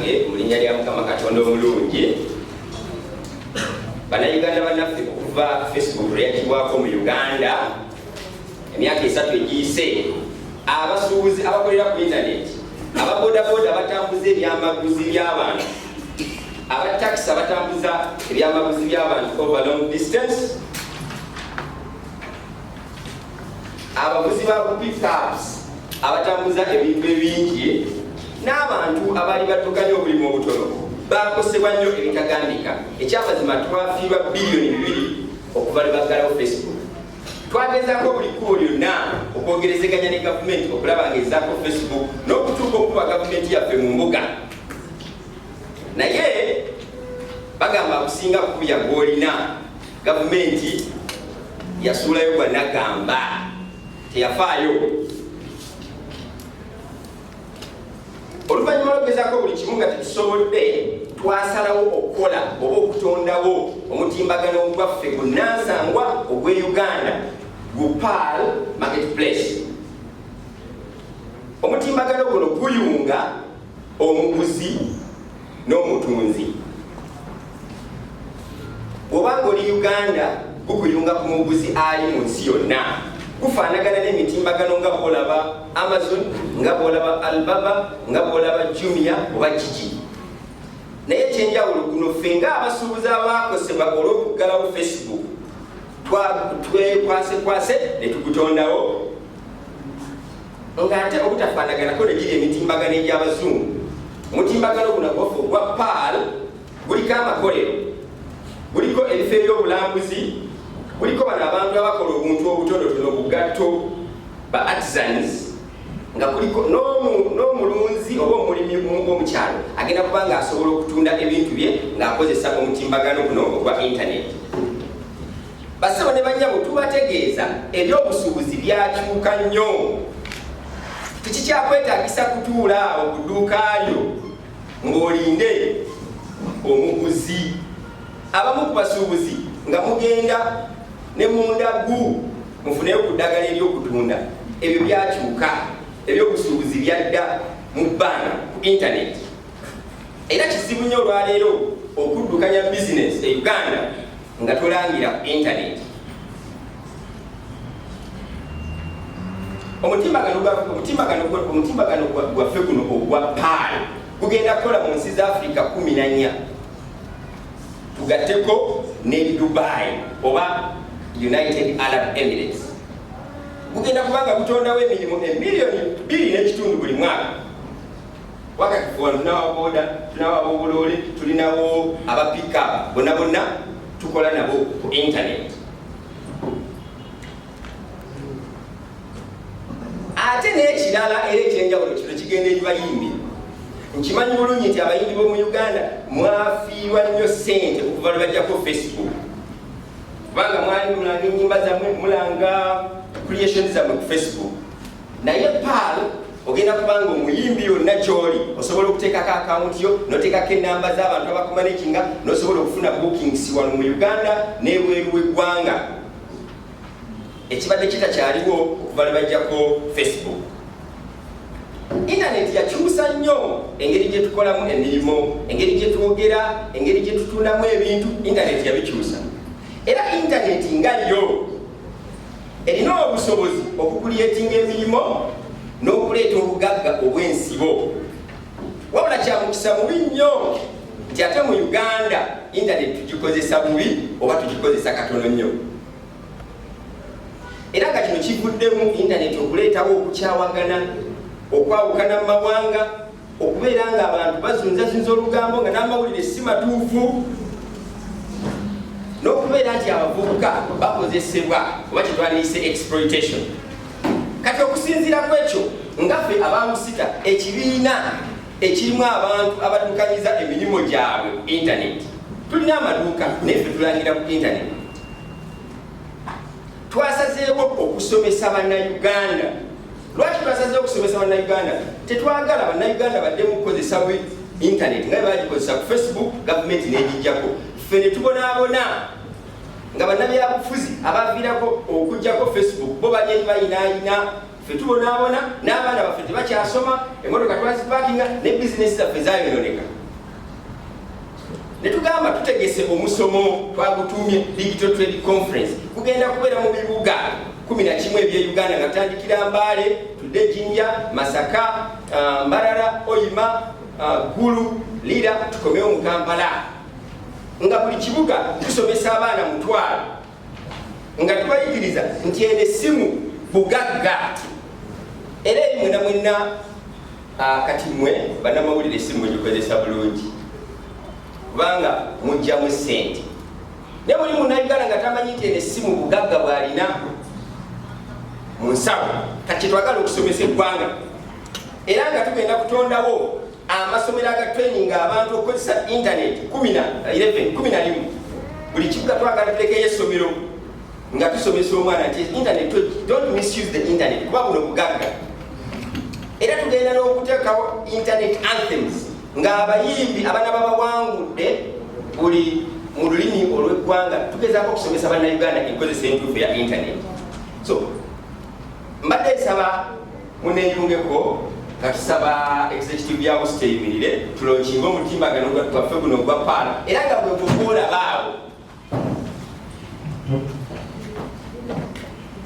Bannange, mu linnya lya Mukama Katonda omulungi, Bannayuganda bannaffe, okuva Facebook lweyagibwako mu Uganda emyaka 3 egiyise, abasuubuzi abakolera ku intaneti, ababodaboda abatambuza ebyamaguzi by'abantu, abatakisi abatambuza ebyamaguzi by'abantu over long distance, abavuzi ba pickups abatambuza ebintu ebingi, n'abantu abaali baddukanya obulimu obutono bakosebwa nnyo ebitagambika. Ekyamazima, twafiirwa biliyoni 2 okuva lwe baggalawo Facebook. Twagezaako buli kkubo lyonna okwogerezeganya ne gavumenti okulaba nga ezaako Facebook n'okutuuka okuba gavumenti yaffe mu mbuga, naye bagamba akusinga kukubya gw'olina. Gavumenti yasuulayo gwa nagamba, teyafaayo. Oluvannyuma lwogezaako buli kimu nga tetusobodde, twasalawo okukola oba okutondawo omutimbagano ogwaffe gunansangwa ogw'e Uganda, gu PAL Marketplace. Omutimbagano guno guyunga omuguzi n'omutunzi. Bw'obanga oli Uganda, gukuyunga ku muguzi ali mu nsi yonna. Gufaanagana n'emitimbagano nga bwolaba Amazon, nga bwolaba Alibaba, nga bwolaba Jumia oba Jiji, naye ekyenjawulo guno ffe ng'abasuubuzi abaakosebwa olw'okuggalawo Facebook twekwasekwase ne tugutondawo. Ng'ate obutafaanaganako ne giri emitimbagano egy'abazungu, omutimbagano guno gwaffe ogwa PAL guliko amakolero, guliko ebifo ebyobulambuzi, guliko bano abantu abakola obuntu obutonotono, bugatto, ba artisans, nga kuliko n'omulunzi oba omulimi omukyalo agenda kuba nga asobola okutunda ebintu bye ng'akozesa omutimbagano guno ogwa intaneti. Basebo ne banyabo, tubategeeza ebyobusuubuzi byakyuka nnyo. Tekikyakwetagisa kutuula awo ku dduuka lyo ng'olinde omuguzi. Abamu ku basuubuzi nga mugenda ne mundagu mufuneyo ku ddagala eryokutunda, ebyo byakyuka. Ebyobusuubuzi byadda mu bbanga ku intaneti, era kizibu nnyo olwaleero okuddukanya bizinesi e Uganda nga tolangira ku intaneti. Omutimbagano gwaffe guno ogwa PAL gugenda kukola mu nsi za Afirika 14, tugatteko ne Dubai oba United Arab Emirates. Gugenda kubanga gutondawo emirimu emiliyoni 2.5 buli mwaka. Wakati wano tulinawo boda, tulinawo abobuloole, tulinawo aba pickup, bonna bonna tukola nabo ku internet. Ate n'ekirala era ekyenjawulo, kino kigenda eri bayimbi. Nkimanyi bulungi nti abayimbi b'omu Uganda mwafiirwa nnyo ssente okuva lwe bajjako Facebook, kubanga mwali mulanga enyimba zammwe, mulanga creation zammwe ku Facebook. Naye PAL ogenda kubanga omuyimbi yonna gyoli osobola okuteekako akawunti yo, noteekako enamba z'abantu abakumanaginga, nosobola okufuna bookings wano mu Uganda n'ebweru w'eggwanga, ekibadde kitakyaliwo okuva lwe bajjako Facebook. Intaneti yakyusa nnyo engeri gye tukolamu emirimu, engeri gye twogera, engeri gye tutundamu ebintu. Intaneti yabikyusa, era intaneti nga yo erina obusobozi okucreatinga emirimu n'okuleeta obugagga obw'ensibo. Wabula kyamukisa mubi nnyo nti ate mu Uganda intaneti tugikozesa bubi oba tugikozesa katono nnyo, era nga kino kivuddemu intaneti okuleetawo okukyawagana, okwawukana mu mawanga, okubeera nga abantu bazunzazunza olugambo nga n'amawulire si matuufu, n'okubeera nti abavubuka bakozesebwa oba kyetwandiise exploitation. Kati okusinziira ku ekyo, nga ffe abawusita ekibiina ekirimu abantu abaddukanyiza emirimu gyabwe ku intaneti, tulina amaduuka naye ffe tulangira ku intaneti, twasazeewo okusomesa Bannayuganda. Lwaki twasazeewo okusomesa Bannayuganda? Tetwagala Bannayuganda baddemu kukozesa bwe intaneti nga bagikozesa ku Facebook, gavumenti negijjako, ffe ne tubonaabona nga bannabyabufuzi abaviirako okugjako Facebook bo bali eri bayinaayina, ffe tubonaabona n'abaana baffe tebakyasoma, emotoka twazipakinga, ne bizinesi zaffe zayononeka. Ne tugamba tutegese omusomo, twagutuumye Digital Trade Conference. Gugenda kubeera mu bibuga 11 ebye Uganda, nga tutandikira Mbale, tudde Jinja, Masaka, Mbarara, Hoima, Gulu, Lira, tukomewo mu Kampala, nga buli kibuga tusomesa abaana 5,000, nga tubayigiriza nti eno essimu bugagga. Era eri mwena mwenna, kati mwe bannamawulire essimu mugikozesa bulungi kubanga mugjamu ssente, naye muli Munnayuganda nga tamanyi nti eno essimu bugagga bw'alina mu nsawo. Kati kyetwagala okusomesa eggwanga, era nga tugenda kutondawo amasomero aga training abantu okukozesa internet 11, 11. Buli kibuga twagala tulekeyo essomero nga tusomesa omwana nti internet, don't misuse the internet, kuba buno bugagga. Era tugenda n'okuteekawo internet anthems, ng'abayimbi abaana babawangudde buli mu lulimi olw'eggwanga. Tugezaako okusomesa Bannayuganda enkozesa entuufu ya internet. So mbadde nsaba muneyungeko nga tusaba executive ya USTA eyimirire, tulaunchinge omutimbagano gwaffe guno ogwa PAAL, era nga bwe gugwolabaawo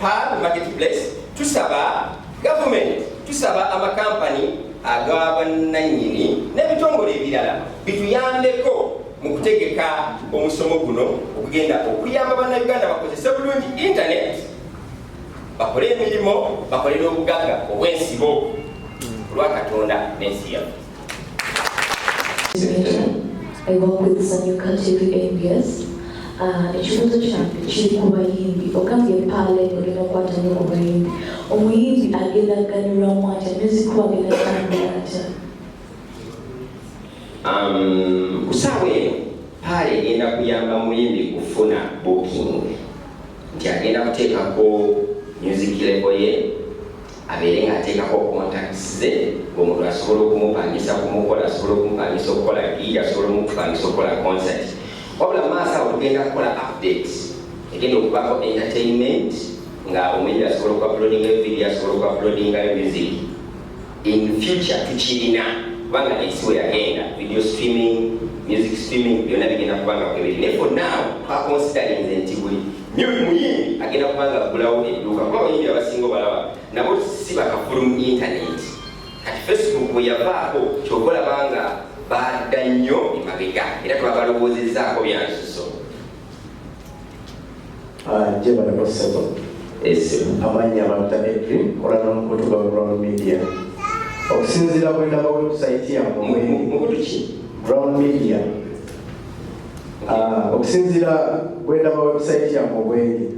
PAAL Marketplace. Tusaba gavumenti, tusaba amakampani ag'abannannyini n'ebitongole ebirala bituyambeko mu kutegeka omusomo guno okugenda okuyamba Bannayuganda bakozese bulungi internet, bakole emirimu, bakole n'obugagga obw'ensibo olwa Katonda n'ensi yaffe. I work with Sanyuka TV ABS. Ekibuuzo kyange kiri ku bayimbi. Ogambye PAAL ogenda kukwata nnyo ku bayimbi. Omuyimbi agenda ganyulwamu atya? Music we agenda tambula atya? Ku ssaawa eno PAAL egenda kuyamba muyimbi kufuna booking, nti agenda kuteekako music label ye, abeere ng'ateekako contacts ze, ng'omuntu asobola okumupangisa kumukola, asobola okumupangisa okukola gig, asobola omupangisa okukola concert. Wabula maaso awo tugenda kukola update egenda okubaako entertainment, nga omuyimbi asobola okuuploadinga video, asobola okuuploadinga music. In future tukirina, kubanga ensi we yagenda, video streaming, music streaming, byonna bigenda kubanga kwebiri. Naye for now twaconsiderinze nti buli muyimbi agenda kubanga aggulawo edduuka, kuba abayimbi abasinga obalaba nabo si bakafulu mu internet. Kati Facebook bwe yavaako, kyova olabanga badda nnyo emabega, era twabalowoozezaako byansuso. Gyebaleko ssebo. Amannya Dr. Edri, kola n'omukutu gwa Brown Media. Okusinziira bwe ndaba website yammwe, Mukutu ki? Brown Media. Okusinziira bwe ndaba website yammwe bweri,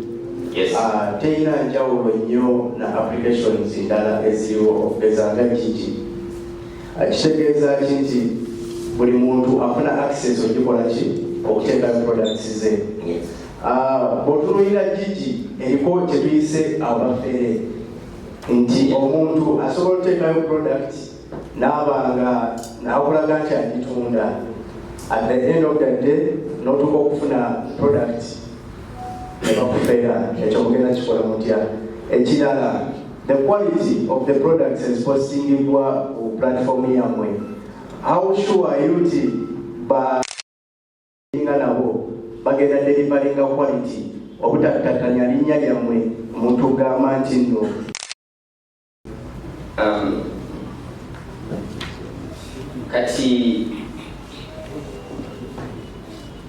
terina njawulo nnyo na applications ndala eziriwo, okugeza nga Jiji. Kitegeeza ki nti buli muntu afuna access ogikola ki, okuteekayo products ze? Yes. Bw'otunuulira Jiji, eriko kye tuyise abafere, nti omuntu asobola okuteekayo product n'aba nga n'akulaga nti agitunda, at the end of the day n'otuuka okufuna product ne bakufera. Ekyo mugenda kikola mutya? Ekirala, the quality of the products ezipostingibwa ku platform yammwe, how sure are you nti ba nga nabo bagenda deliveringa quality, obutatatanya linnya lyammwe, omuntu ogamba nti nno? Kati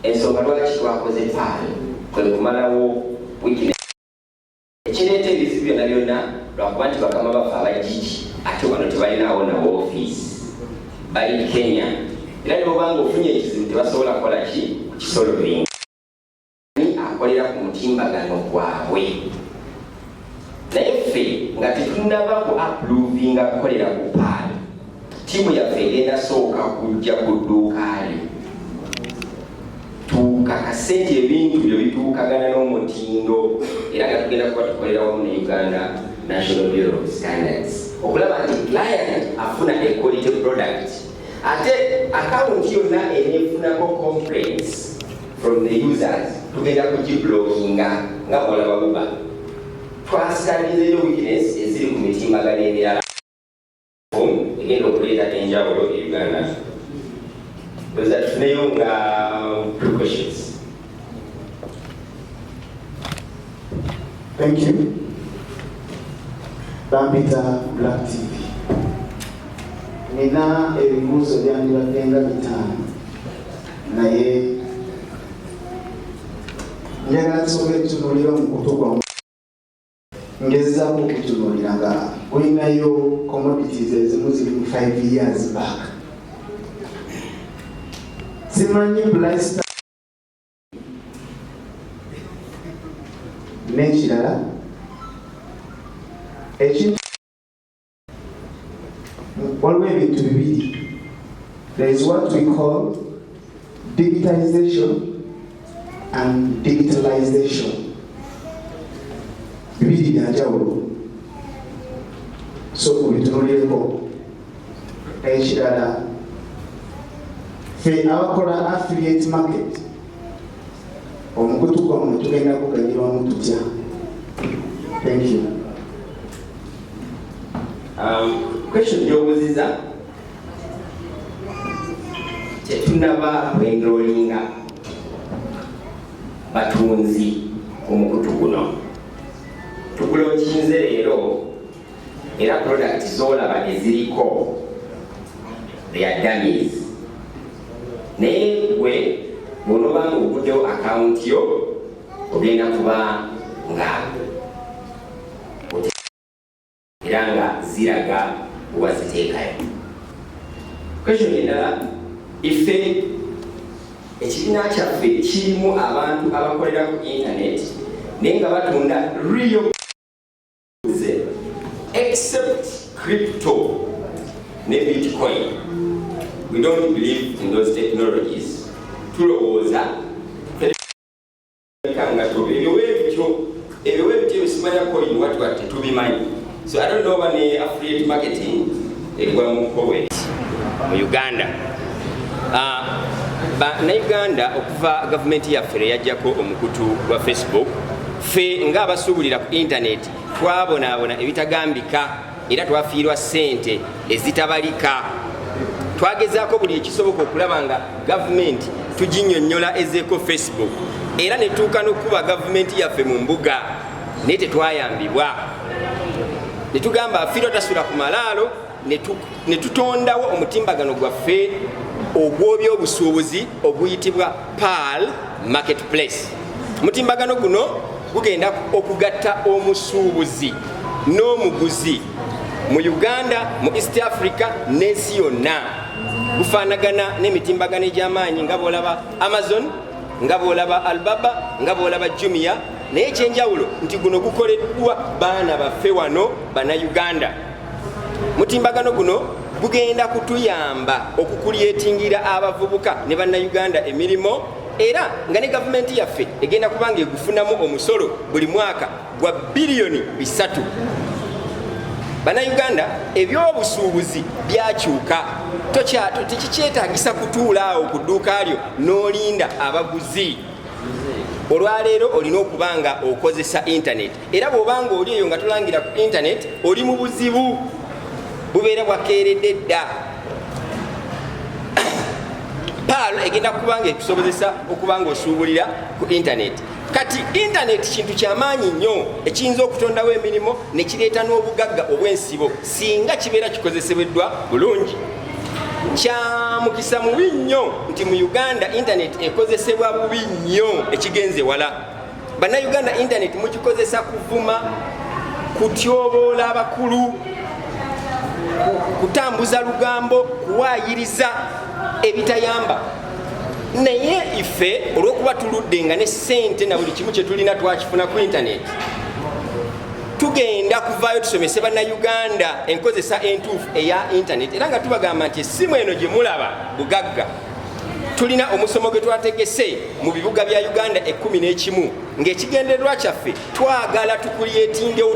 ensonga lwaki twakoze PAAL kwe kumalawo weakness ekireeta ebizibu byonna byonna, lwakuba nti bakama baffe aba Jiji ate wano tebalinawo na ofiisi, bali Kenya, era ne bwobanga ofunye ekizibu tebasobola kukola ki, kukisolvinga. Akolera ku mutimbagano gwabwe, naye ffe nga tetunaba ku approvinga kukolera ku PAAL, ttiimu yaffe egenda sooka kujja ku dduuka lyo, tukakase nti ebintu byo bituukagana n'omutindo, era nga tugenda kuba tukolera wamu ne Uganda National Bureau of Standards okulaba nti client afuna a quality product. Ate akawunti yonna eneefunako complaints from the users, tugenda kugiblockinga nga bwolaba buba twascannizeyo weakness eziri ku mitimbagano emirala egenda okuleeta enjawulo e Uganda. Oza tufuneyo nga two questions. Thank you. Bampita Black TV. Nina ebibuuzo byandibadde nga 5, naye njagala nsobola okutunuulira omukutu gwammwe. Ngezaako okutunuulira nga gulinayo commodities ezimu ziri mu 5 years back. Simanyi price. N'ekirala, ekintu, waliwo ebintu bibiri. There is what we call digitization and digitalization. Bibiri byanjawulo, so mubitunulireko. Ekirala, ffe abakola affiliate market, omukutu gwammwe tugenda kuganyulwamu tutya? Thank you. Question gyobuuziza, tetunaba kwenrolinga batunzi ku mukutu guno. Tugulaunchinze leero, era product zolaba eziriko, they are dummies, naye gwe bw'onoba nga oguddewo akawunti yo, ogenda kuba nga era nga ziraga waziteekayo. Question endala, ife ekibiina kyaffe kirimu abantu abakolera ku internet naye nga batunda real goods except crypto ne Bitcoin. We don't believe in those technologies. Tulowooza nga ebyo webityo, ebyo webityo ebisimanya coin what tetubimanyi. So I don't know oba ne affiliate marketing egwa mu nkowe mu Uganda. Bannayuganda, okuva gavumenti yaffe lwe yajjako omukutu gwa Facebook, ffe ng'abasuubulira ku internet twabonaabona ebitagambika era twafiirwa ssente ezitabalika. Twagezaako buli ekisoboka okulaba nga gavumenti tuginnyonnyola ezeeko Facebook, era ne tuuka n'okuba gavumenti yaffe mu mbuga, naye tetwayambibwa. Ne tugamba afiirwa tasula ku malaalo, ne tutondawo omutimbagano gwaffe ogw'obyobusuubuzi oguyitibwa Pearl Marketplace. Omutimbagano guno gugenda okugatta omusuubuzi n'omuguzi mu Uganda, mu East Africa n'ensi yonna. Gufaanagana n'emitimbagano egy'amaanyi nga bw'olaba Amazon, nga bw'olaba Alibaba, nga bw'olaba Jumia, naye ekyenjawulo nti guno gukoleddwa baana baffe wano Bannayuganda. Mutimbagano guno gugenda kutuyamba okucreatingira abavubuka ne Bannayuganda emirimu, era nga ne gavumenti yaffe egenda kuba nga egufunamu omusolo buli mwaka gwa biliyoni 3. Bannayuganda, ebyobusuubuzi byakyuka. Tekikyetagisa kutuula awo ku dduuka lyo n'olinda abaguzi. Olwaleero olina okuba nga okozesa internet, era bw'oba nga oli eyo nga tolangira ku internet, oli mu buzibu, bubeera bwakeeredde dda. Pearl egenda kuba nga ekusobozesa okuba nga osuubulira ku internet. Kati internet kintu kyamaanyi nnyo ekiyinza okutondawo emirimu ne kireeta n'obugagga obw'ensibo singa kibeera kikozesebeddwa bulungi. Kyamukisa mubi nnyo nti mu Uganda internet ekozesebwa bubi nnyo ekigenze wala. Bannayuganda, internet mugikozesa kuvuma, kutyoboola abakulu, kutambuza lugambo, kuwaayiriza ebitayamba. Naye ife olw'okuba tuludde nga ne ssente na buli kimu kye tulina twakifuna ku internet, tugenda kuvaayo tusomese Bannayuganda enkozesa entuufu eya internet, era nga tubagamba nti essimu eno gye mulaba bugagga. Tulina omusomo gwe twategese mu bibuga bya Uganda 11, ng'ekigendererwa kyaffe twagala tucreatingewo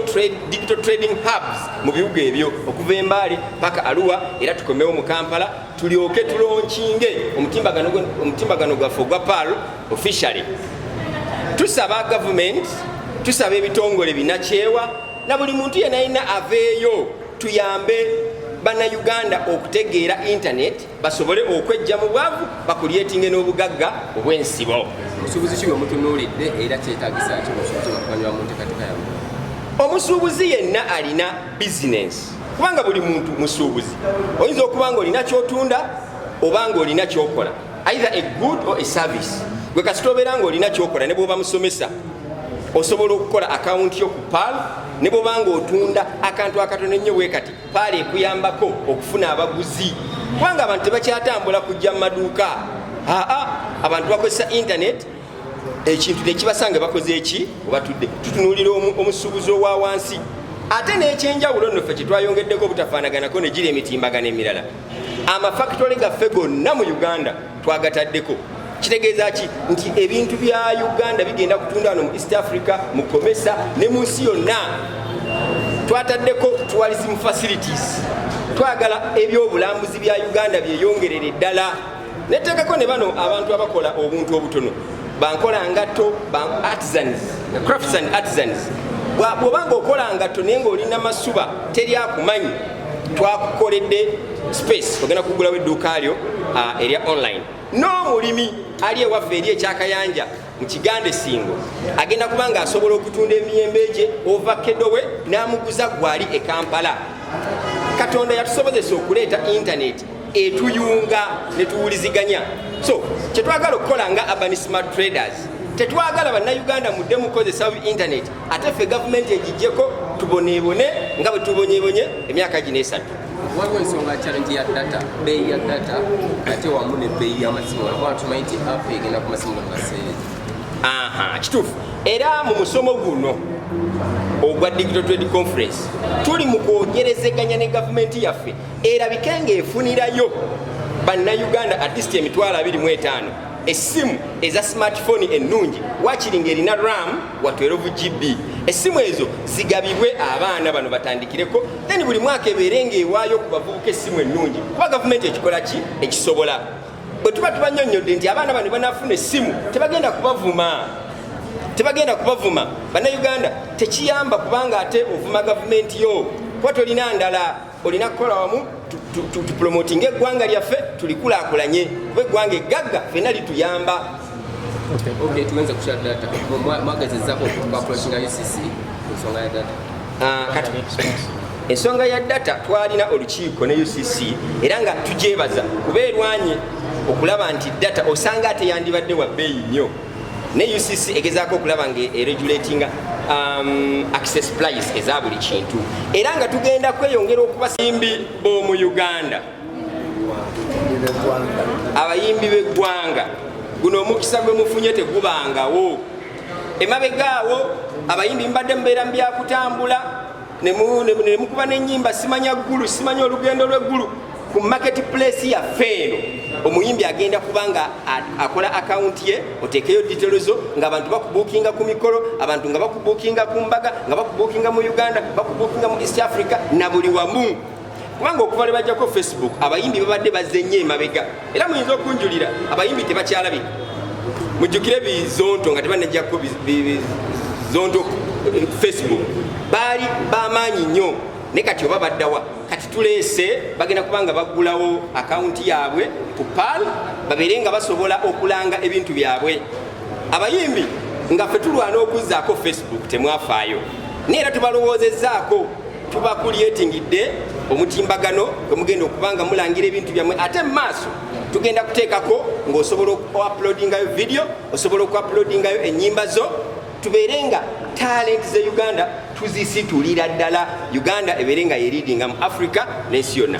digital trading hubs mu bibuga ebyo, okuva Embaale paka Arua, era tukomewo mu Kampala, tulyoke tulaunchinge omutimbagano gwaffe ogwa Pearl officially. Tusaba gavumenti, tusaba ebitongole binakyewa na buli muntu yenna alina aveeyo tuyambe. Bannayuganda okutegeera internet, basobole okwejja mu bwavu, bacreatinge n'obugagga obw'ensibo. Musuubuzi ki gwe mutunuulidde, era kyetagisa ki omusuubuzi okuganyulwa mu nteekateeka yammwe? Omusuubuzi yenna alina bizinensi, kubanga buli muntu musuubuzi. Oyinza okuba nga olina kyotunda oba nga olina kyokola, either a good or a service. Gwe kasita obeera nga olina kyokola, ne bwoba musomesa, osobola okukola akawunti yo ku PAAL. Ne bwoba nga otunda akantu akatono ennyo bwe kati, PAAL ekuyambako okufuna abaguzi, kubanga abantu tebakyatambula kujja mu maduuka. Aa, abantu bakozesa internet, ekintu tekibasanga bakoze eki obatudde. Tutunuulira omusuubuzi owa wansi. Ate n'ekyenjawulo nno ffe kyetwayongeddeko obutafaanaganako ne gira emitimbagano emirala, amafakitole gaffe gonna mu Uganda twagataddeko. Kitegeeza ki? Nti ebintu bya Uganda bigenda kutunda wano mu East Africa, mu COMESA ne mu nsi yonna. Twataddeko tourism facilities. Twagala ebyobulambuzi bya Uganda byeyongerere ddala. Neteekako ne bano abantu abakola obuntu obutono, bankola ngatto, artisans, crafts and artisans. Bw'obanga okola ngatto naye ng'olina masuba, teri akumanyi, twakukoledde space, ogenda kugulawo edduuka lyo erya online. N'omulimi ali ewaffe eri ekyakayanja mu Kiganda Esingo agenda kuba nga asobola okutunda emiyembe gye ovakkedo we n'amuguza gwali e Kampala. Katonda yatusobozesa okuleeta internet etuyunga ne tuwuliziganya. So kyetwagala okukola nga Urban Smart Traders, tetwagala Bannayuganda mudde mukozesa internet, ate ffe gavumenti egijjeko, tuboneebone nga bwe tubonyebonye emyaka gino 3. Waliwo ensonga, challenge ya data, bbeeyi ya data, ate wamu nebbeeyi y'amasimu, kuba tumanyi nti app egenda ku masimu ga maseere. Aha, kituufu. Era mu musomo guno ogwa Digital Trade Conference tuli mu kwogerezeganya ne gavumenti yaffe erabike ng'efunirayo Bannayuganda at least 25,000 essimu eza smartphone ennungi, wakiri ng'erina RAM wa 12 GB. Essimu ezo zigabibwe abaana bano batandikireko, then buli mwaka ebeere ng'ewaayo ku bavubuka essimu ennungi, kuba gavumenti ekikola ki ekisobola. Bwe tuba tubanyonnyodde nti abaana bano banafuna essimu, tebagenda kubavuma, tebagenda kubavuma. Bannayuganda, tekiyamba kubanga ate ovuma gavumenti yo, kuba tolina ndala, olina kukola wamu tupromotinga eggwanga lyaffe, tulikulaakulanye, kuba eggwanga eggagga fenna lituyamba. Okay, tugenze ku kya data. Mwagezezaako okuapproachinga UCC ku nsonga ya data? Ah, kati ensonga ya data, twalina olukiiko ne UCC, era nga tugyebaza kuba erwanye okulaba nti data osanga ate yandibadde wa bbeeyi nnyo, ne UCC egezaako okulaba nga eregulatinga access price eza buli kintu. Era nga tugenda kweyongera okubasimbi b'omu Uganda, abayimbi b'eggwanga, guno omukisa gwe mufunye tegubangawo. Emabegaawo abayimbi mbadde mubeera mu byakutambula, ne mukuba n'ennyimba, simanya ggulu, simanya olugendo lw'eggulu. Ku market place yaffe eno, omuyimbi agenda kuba nga akola akawunti ye, oteekeyo details zo, ng'abantu bakubuukinga ku mikolo, abantu nga bakubuukinga ku mbaga, nga bakubuukinga mu Uganda, bakubuukinga mu East Africa na buli wamu. Kubanga okuva lwe bajjako Facebook, abayimbi babadde bazze nnyo emabega. Era muyinza okunjulira, abayimbi tebakyalabika. Mujjukire bizonto nga tebanajjako bizonto Facebook, baali bamaanyi nnyo, naye kati oba baddawa? Kati tuleese, bagenda kuba nga baggulawo akawunti yaabwe ku PAAL, babeere nga basobola okulanga ebintu byabwe. Abayimbi, nga ffe tulwana okuzzaako Facebook, temwafaayo, naye era tubalowoozezaako, tubakucreatingidde omutimbagano gwe mugenda okuba nga mulangira ebintu byammwe. Ate mu maaso tugenda kuteekako ng'osobola okuuploadingayo video, osobola okuuploadingayo ennyimba zo, tubeere nga talent ze Uganda tuzisitulira ddala, Uganda ebeere nga yeleadinga mu Africa n'ensi yonna.